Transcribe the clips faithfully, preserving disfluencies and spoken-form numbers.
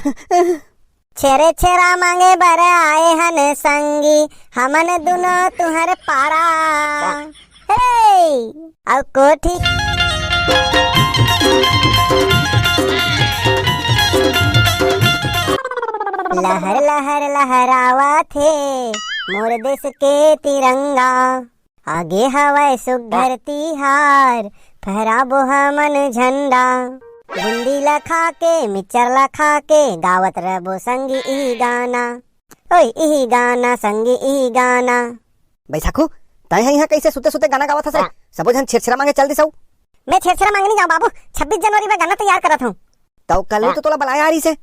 छेरछेरा मांगे बर आए हन संगी, हमन दुनो तुहर पारा। हे, अउ कोठी लहर लहर लहरावत हे मोर देश के तिरंगा। आगे हवय सुग्घर तिहार, फहराबो हमन झंडा। बुंदी ला खा के, मिक्चर ला खा के, गावत रहबो संगी इही गाना। ओए इही गाना, संगी इही गाना। बैसाखू, तैं ह इहाँ कइसे सुते सुते गाना गावत हस रे? सबो झन छेरछेरा मांगे चल दिस अउ। मैं छेरछेरा मांगे नहीं जाऊँ बाबू, छब्बीस जनवरी में गाना तैयार करत हूँ। तौ कल्लू तो तोला बलाय आ रहिसे।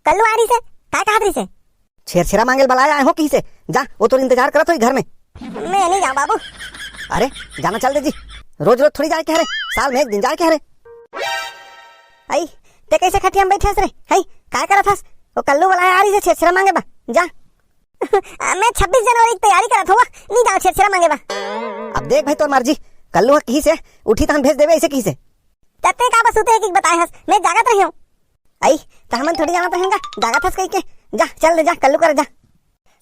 कल्लू आ रहिसे? काय कहत रहिसे? छेरछेरा मांगे ल बलाय आए हो कहिसे। जा, वो तोर इंतजार करत होही घर में। मैं नहीं जाऊँ बाबू। अरे, जाना चल दे जी। रोज रोज थोड़ी जाए के हरे, साल में एक दिन जाए के हरे। आई, ते कइसे खटिया में बैठे हस रे? हई, काय करत हस? वो कल्लू बलाय आ रहिसे छेरछेरा मांगे बा। जा। मैं छब्बीस जनवरी की तैयारी करत हूँ, नहीं जाऊँ छेरछेरा मांगे बा। अब देख भाई तोर मर्जी, कल्लू ह कहिसे, उठी तहन भेज देबे अइसे कहिसे। तब ते का बस सुते एक एक बताए हस, मैं जागत रही हूँ। आई, त हमन थोड़ी जानत रहेंगा, जागत हस कहिके। जा, चल दे जा, कल्लू करा जा।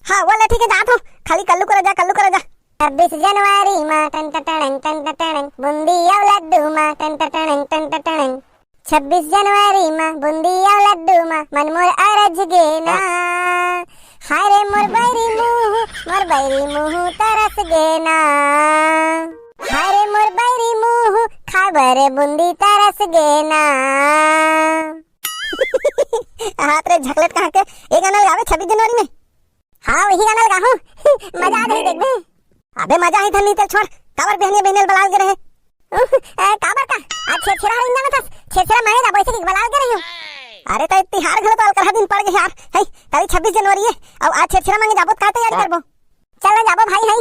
हाँ, वो ले ठीक है, जात हूँ, खाली कल्लू करा जा, कल्लू करा जा। छब्बीस जनवरी मा टन टटड़ंग टन टटड़ंग, बूंदी अउ लड्डू मा टन टटड़ंग टन टटड़ंग। छब्बीस जनवरी मा बूंदी अउ लड्डू मा, मन मोर अरझ गे ना। हाय रे मोर बैरी मुँह, मोर बैरी मुँह तरस गे ना। हाय रे मोर बैरी मुँह, खाए बर बूंदी तरस गे ना। हाथ रे झकलेट कहाँ के, ये गाना लगावे छब्बीस जनवरी में? हाँ, वही गाना लगाहूँ। मजा आ जाही, देखबे। अबे मजा आही धन नहीं तेल छोड़, काबर बिहनिया बिहनिया बलाल के रहे? ए, काबर का? आज छेरछेरा हरिन जाना था, छेरछेरा मांगे जाबो, ऐसे की बलाल के रही हूँ। अरे तो तिहार घलो तो अलकरहा दिन पड़ गए यार, है, कल छब्बीस जनवरी है, अब आज छेरछेरा मांगे जाबो तो का तैयारी करबो? चल ना जाबो भाई, है,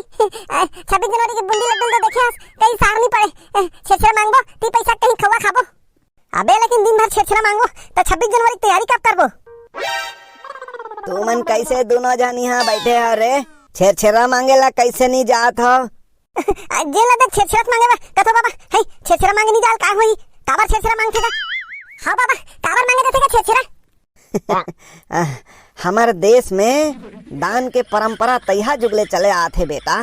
ए, छब्बीस जनवरी के बूंदी लड्डू तो देखे हस, कहीं सार नहीं पड़े, ए, छेरछेरा मांगबो, ती पैसा कहीं खवा खाबो। अबे लेकिन दिन भर छेरछेरा मांगो, त छब्बीस जनवरी की तैयारी कब करबो? तुमन कइसे दुनो झन इहाँ बैठे हव रे? छेरछेरा मांगे ला कइसे नी जात हव? जेला देख छेरछेरा मांगे बा, कथो बाबा, हे, छेरछेरा मांगे नी जाल का होई? काबर छेरछेरा मांगथे का? हाँ बाबा, काबर मांगे देथे का छेरछेरा? हमर देश में दान के परंपरा तइहा जुग ले चले आत हे बेटा,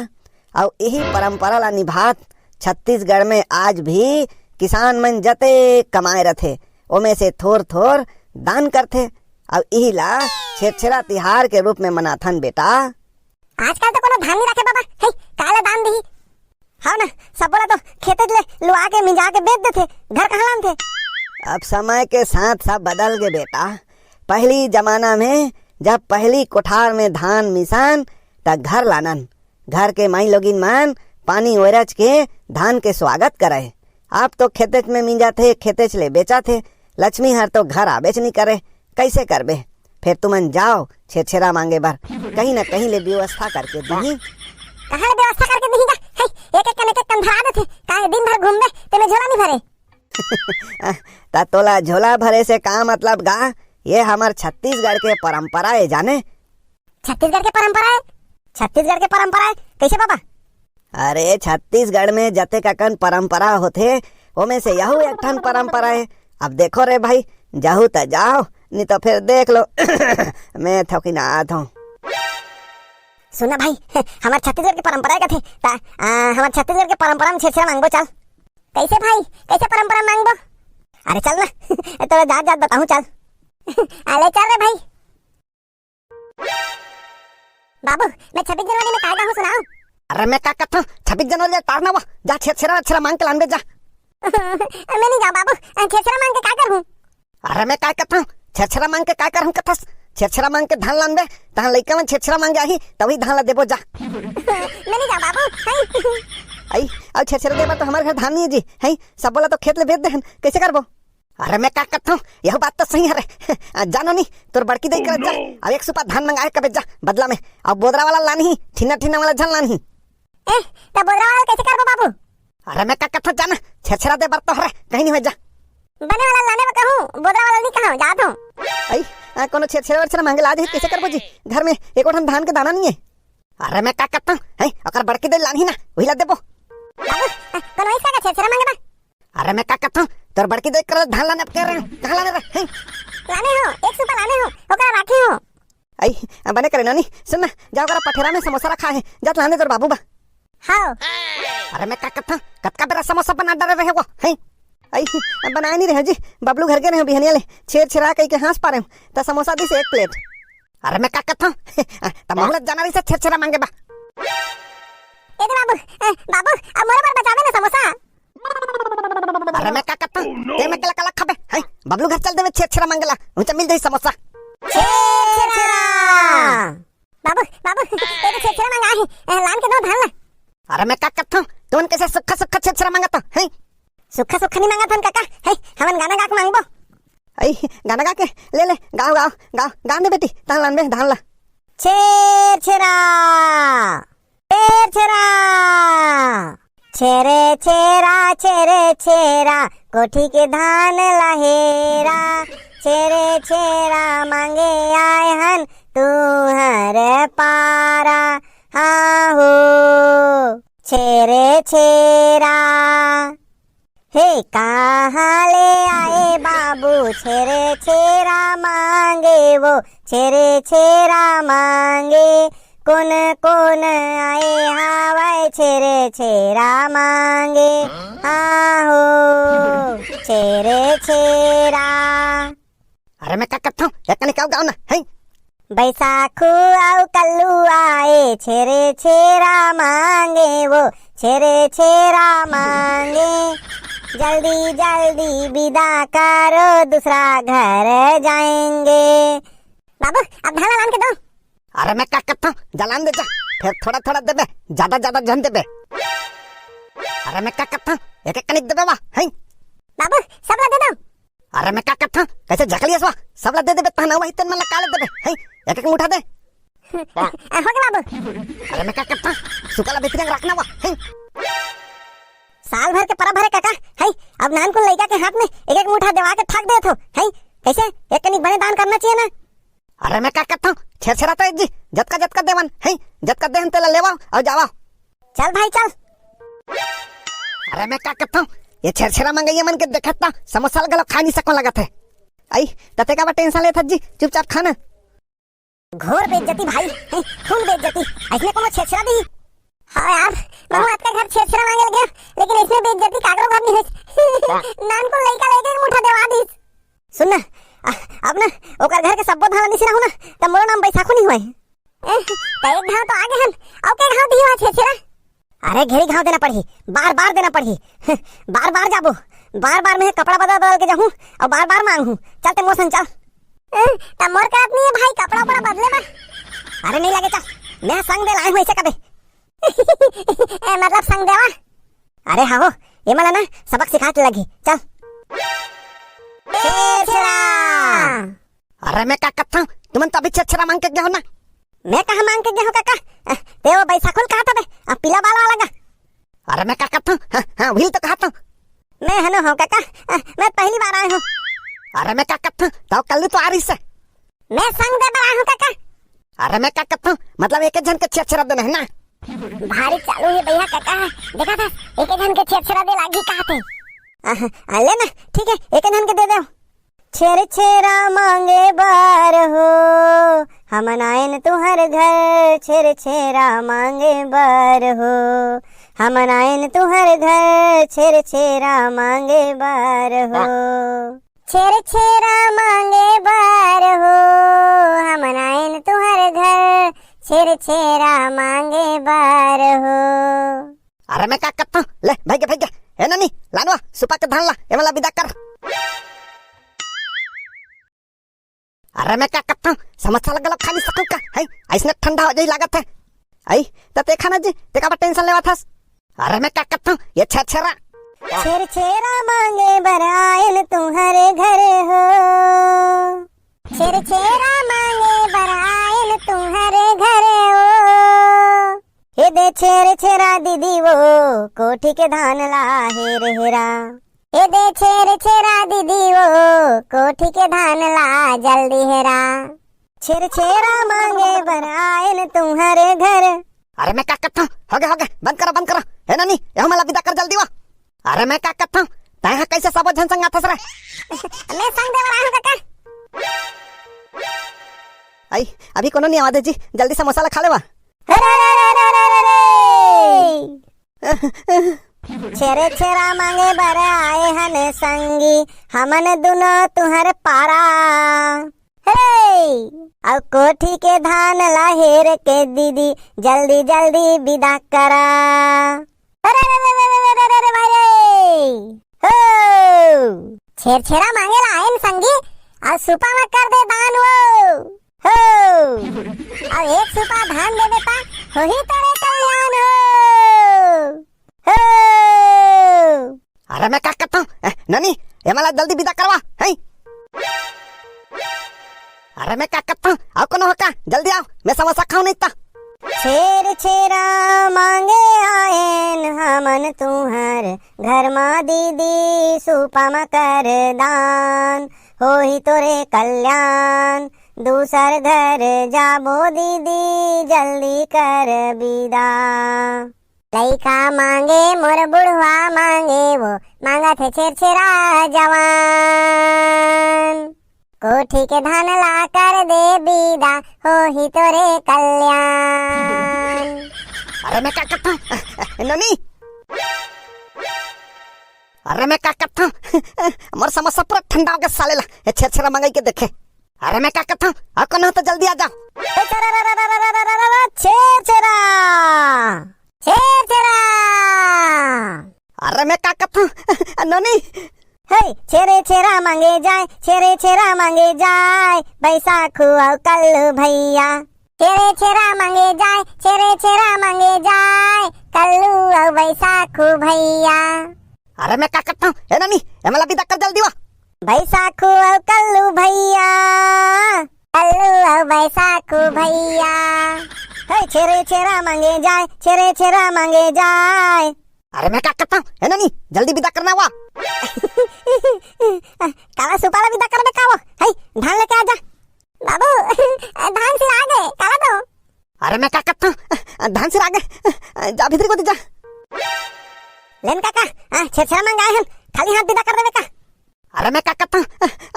अउ इही परंपरा ला निभात छत्तीसगढ़ में आज भी किसान मन जते कमाए रथे, ओमे से थोर-थोर दान करथे, अउ इही ला छेरछेरा तिहार के रूप में मनाथन बेटा। आजकल तो कोनो धान नी रखे बाबा, हे, काला दान दिही? हव ना, सबो ला तो खेते ले लुआ के, मिंजा के बेच देथे, घर कहाँ लानथे? अब समय के साथ सब बदल गे बेटा। पहली जमाना में जब पहली कोठार में धान मिसन, त घर लानन, घर के माई लोगिन मन पानी ओरज के धान के स्वागत करय। अब तो खेतेच में मिंजाथे, खेतेच ले बेचाथे। लक्ष्मी हर तो घर आबेच नी करे, कइसे करबे? फेर तुमन जाव छेरछेरा मांगे बर, कहीं न कहीं ले व्यवस्था करके दिही। कहाँ ले व्यवस्था करके दिही गा? हे, एक एक कन एक एक कन धरा देथे, काहे दिन भर घूमबे, तेमे झोला नी भरे? त तोला झोला भरे से का मतलब गा? ये हमर छत्तीसगढ़ के परंपरा ए जाने। छत्तीसगढ़ के परंपरा ए? छत्तीसगढ़ के परंपरा ए? कइसे बाबा? अरे, छत्तीसगढ़ में जतेक अकन परंपरा होथे, ओमे से यहू एक ठन परंपरा ए। अब देखो रे भाई, जाहू त जाव, नी तो फेर देख लो। मैं थकिनात हूँ। सुना भाई, हमर छत्तीसगढ़ के परंपरा ए कथे, त, आ, हमर छत्तीसगढ़ के परंपरा में छेरछेरा मांगबो, चल। कइसे भाई, कइसे परंपरा मांगबो? अरे चल ना, तोला जात जात बताहूँ, चल। अले चल रे भाई। बाबू, मैं छब्बीस जनवरी में काय गाहूँ सुनाओ? अरे मैं का कथों, छब्बीस जनवरी ले टार ना वो, जा छेरछेरा छेरा मांग के लान बे जा। मैं नहीं जाऊँ बाबू, छेरछेरा मांग के काय करहूँ? अरे मैं काय कथों, छेरछेरा मांग के काय करहूँ कथस? छेरछेरा मांग के धान लान बे, तहाँ लइका मन छेरछेरा मांगे आही, तभी धान ला देबो जा। मैं नहीं जाऊँ बाबू, हैं? आई, अब छेरछेरा देबा तो हमारे घर धान नहीं है जी, हैं? सब बोला तो खेत ले बेच दे हन, कैसे करबो? अरे मैं का कथों, यह बात तो सही हरे। आ, जानो नी, तोर बड़की दई करत जा। अब एक सुपा धान मंगाए कबे जा, बदला में। अब बोदरा वाला लानही, ठिन्ना ठिन्ना वाला झन लानही। ए, त बोदरा वाला कैसे करबो बाबू? अरे मैं का कथों जाना, छेरछेरा दे बर तो हरे, कहीं नहीं हो जा। बने वाला लाने में कहूँ, बोदरा वाला नहीं कहूँ, जात हूँ। आई, आ, कोनो छेरछेरा वेरछेरा मांगे ला दे, कैसे करबो जी? घर में एको ठन धान के दाना नहीं है। अरे मैं का कथों, हैं, ओकर बड़की दई लानही ना, वही ला देबो। बाबू, आ, कोनो ऐसा का छेरछेरा मांगे बा? अरे मैं का कथों, तोर बड़की दई कर धान लाने अब कह रहे हो, कहाँ लाने रहे, हैं? लाने हो, एक सुपा लाने हो, ओकरा राखे हो। अई, बने करे नोनी, सुन ना, जा ओकरा पठेरा में समोसा रखा हे, जा त लाने तोर बाबू बा। हाव। अरे मैं का कथंव, कतका बेरा समोसा बना डरे रहे हो, हैं? अई, बनाए नहीं रहे जी, बबलू घर गे रहे बिहनिया ले, छेर छेरा कहिके हाँस पारे, त समोसा दिस एक प्लेट। अरे मैं का कथंव, त महूँ ला जाना रहिस छेर छेरा मांगे बा। ए दे बाबू, ए, बाबू, अब मोरो बर बचावे ना समोसा। अरे मैं का कथंव, ते में अकेला अकेला खाबे, हैं? बबलू घर चल देबे छेर छेरा मांगे ला, उहें मिल जाही समोसा। छेर छेरा। बाबू, बाबू, ए दे छेर छेरा मांगे हे, ए, लान के दो धान ला। अरे मैं का कथंव, तुमन कइसे सुक्खा सुक्खा छेर छेरा मांगत हो, हैं? सुक्खा सुक्खा नहीं मांगत हन काका, हैं? हमन गाना गा के मांगबो। अई, गाना गा के, ले ले, गाव, गाव, गाव, गान दे बेटी, धान लान बे, धान ला। छेर छेरा। छेर छेरा। छेरे छेरा, छेरे छेरा, कोठी के धान ला हेरा। छेरे छेरा मांगे आए हन तुंहर पारा। हाँ हो, छेरे छेरा। हे कहाँ ले आए बाबू, छेरे छेरा मांगे वो, छेरे छेरा मांगे। कोन कोन आए हावय, छेरे छेरा मांगे। हाँ हो, छेरे छेरा। अरे मैं का कथंव, एक कनी गाव ना, हैं? बैसाखू अउ कल्लू आए, छेरे छेरा मांगे वो, छेरे छेरा मांगे। जल्दी जल्दी विदा करो, दूसरा घर जाएंगे। बाबू, अब धान ला लान के दो। अरे मैं का कथंव, जा लान दे जा, फेर थोड़ा थोड़ा देबे, जादा जादा झन देबे। अरे मैं का कथंव, एक एक कनिक देबे वा, हैं? बाबू, सब ला दे दो। अरे मैं का कथंव, कइसे झकलियस वा? सब ला दे देबे, तहन वही तेन मन ला का ले देबे, हैं? एक एक मुठा दे। आ, हो गे बाबू। अरे मैं का कथंव, सुखा ला भीतरी राखना वा, हैं? साल भर के परब हरे काका, हैं? अब नानकुन लइका के हाथ में एक एक मुठा देवा के ठग देत हो, हैं? कइसे? एक कनिक बने दान करना चाहिए ना। अरे मैं का कथंव, छेर छेरा तो एक जी, जतका जतका देवन, हैं? जतका देहन तेला लेवा अउ जावा। चल भाई चल। अरे मैं का कथंव, ये छेर छेरा मंगइया मन के देखत त समोसा ल घलो खा नहीं सको लगत हे। अई, त ते काबर टेंशन लेत हस जी, चुपचाप खा ना। घोर बेइज्जती भाई, हैं, फुल बेइज्जती। अइसने कोनो छेर छेरा दिही? हाँ यार, महूँ अतका घर छेर छेरा मांगे ल गेंव, लेकिन अइसने बेइज्जती काकरो घर नहीं होइस। नानकुन लइका ल एक एक मुठा देवा दिस। सुन ना, आ, अब ना ओकर घर के सब्बो धान ल निसिराहूँ ना, त मोरो नाम बैसाखू नहीं होय। ए, त एक घांव तो आगे हन, अउ के घांव दिही वहाँ छेर छेरा? अरे घेरी घांव देना पड़ही, बार बार देना पड़ही। बार बार जाबो, बार बार मैं कपड़ा बदल बदल के जाहूँ अउ बार बार मांगहूँ। चल ते मोर संग चल। ए, त मोर करत नहीं हे भाई कपड़ा उपड़ा बदले बर। अरे नहीं लगे चल, मैं संग दे लाए हूँ अइसे कबे। ए, मतलब संग देवा? अरे हाँ हो, ये मन ला ना सबक सिखाए के लगही। चल। छेर छेरा। अरे मैं का कथंव, तुमन तो अभी छेर छेरा मांग के गे हो ना। मैं कहाँ मांग के गे हों काका? अ, ते वो बैसाखू ल कहत हबे, अ, पीला बाल वाला गा। अरे मैं का कथंव, हाँ, हाँ, उही ल तो कहत हंव। मैं हनो हंव काका, अ, मैं पहली बार आए हंव। अरे मैं का कथंव, तव कल्लू तो आ रहिस हे। मैं संग दे बर आए हंव काका। अरे मैं का कथंव, मतलब एक झन के छेर छेरा देना हे ना। भारी चालू हे भैया काका, देखत हस, एक झन के छेर छेरा दे लागही कहत हे। अ, अ, ले ना, ठीक हे, एक झन के दे देव। छेर छेरा मांगे बर हो, हमन आएन तुंहर घर। छेर छेरा मांगे बर हो, हमन आएन तुंहर घर। छेर छेरा मांगे बर हो। छेर छेरा मांगे बर हो, हमन आएन तुंहर घर। छेर छेरा मांगे बर हो। अरे मैं का कथंव, ले, भइगे, भइगे। हे ननी, लानवा, सुपा के धान ला, एमन ला विदा कर। अरे मैं का कथंव, समोसा ल घलो खा नहीं सकंव का, हैं? अइसने ठंडा हो जाही लागत हे। अई, त ते खा ना जी, ते काबर टेंशन लेवत हस? अरे मैं का कथंव, ये छेर छेरा। छेर छेरा मांगे बर आएन तुंहर घर हो। छेर छेरा मांगे बर आएन तुंहर घर हो। ए दे छेर छेरा दीदी वो, कोठी के धान ला हेर हेरा। ए दे छेर छेरा दीदी वो, कोठी के धान ला जल्दी हेरा। छेर छेरा मांगे बर आएन तुंहर घर। अरे मैं का कथंव, होगे, होगे, बंद करो, बंद करो। हे ननी, एहू मन ला विदा कर जल्दी वो। अरे मैं का कथंव, तैं ह कइसे सबो झन संग आथस रे? मैं संग दे बर आए हंव काका। ए, अभी कोनो नइ आवा दे जी, जल्दी समोसा ला खा लेवा। अरे, अरे, अरे, अरे, अरे, अरे, अरे। छेरे छेरा मांगे बर आए हन संगी, हमन दुनो तुहर पारा। हे, अउ कोठी के धान ला हेर के दीदी, जल्दी जल्दी बिदा करा। अरे, अरे, अरे, भाई रे। हो, छेरछेरा मांगे ला आएन संगी, अउ सुपा म कर दे दान वो। हो, अउ एक सुपा धान दे देता, होही तोरे कल्याण हो। हो। अरे मैं का कहता हूँ, ए, ननी, एमला जल्दी बिदा करवा, हैं? अरे मैं का कहता हूँ, आओ कोनो हो का, जल्दी आओ, मैं समोसा खाऊं नहीं ता। छेर छेरा मांगे आएन हमन तुहर घर मा दीदी, सुपा म कर दान, होही तोरे कल्याण। दूसर घर जाबो दीदी, जल्दी कर बिदा। लइका मांगे मोर बुढ़वा मांगे, वो मांगत हे छेरछेरा जवान। कोठी के धान ला कर दे बिदा, होही तोरे कल्याण। अरे मैं का कहता हूँ, ननी? अरे मैं का कहता हूँ, मोर समोसा पूरा ठंडा हो गया साले ला, ये छेरछेरा मंगाई के देखे। अरे मैं का कहता हूँ, आ कोनो तो जल्दी आ जाओ। ए, छेरछेरा, छेरछेरा। छेरछेरा। अरे मैं का कहता हूँ, ननी। हे, छेरे छेरा मांगे जाए, छेरे छेरा मांगे जाए, बैसाखू अउ कल्लू भैया। छेरे छेरा मांगे जाए, छेरे छेरा मांगे जाए, कल्लू अउ बैसाखू भैया। अरे मैं का कहता हूँ, ए ननी, एमला बिदा कर जल्दी वा। बैसाखू अउ कल्लू भैया, कल्लू अउ बैसाखू भैया। हे, छेरे छेरा मांगे जाए, छेरे छेरा मांगे जाए। अरे मैं का कहता हूँ, ए ननी, जल्दी बिदा करना वा। काला सुपारा बिदा करबे का वो? हे, धान लेके आ जा। बाबू, धान सिरा गे, काला तो। अरे मैं का कहता हूँ, धान सिरा गे, जा भीतरी को जा। लेन काका, आ, छेरछेरा मंगाए हन, खाली हाथ बिदा कर देबे का? अरे मैं का कहता हूँ,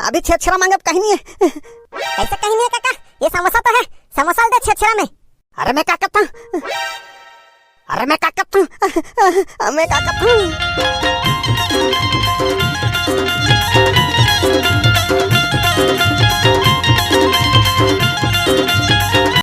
अभी छेरछेरा मांगब कहीं नहीं है। कैसे कहीं नहीं है काका? ये समोसा तो है, समोसा दे छेरछेरा में। अरे मैं का कहता हूँ, अरे मैं का कहता हूँ, मैं का कहता हूँ।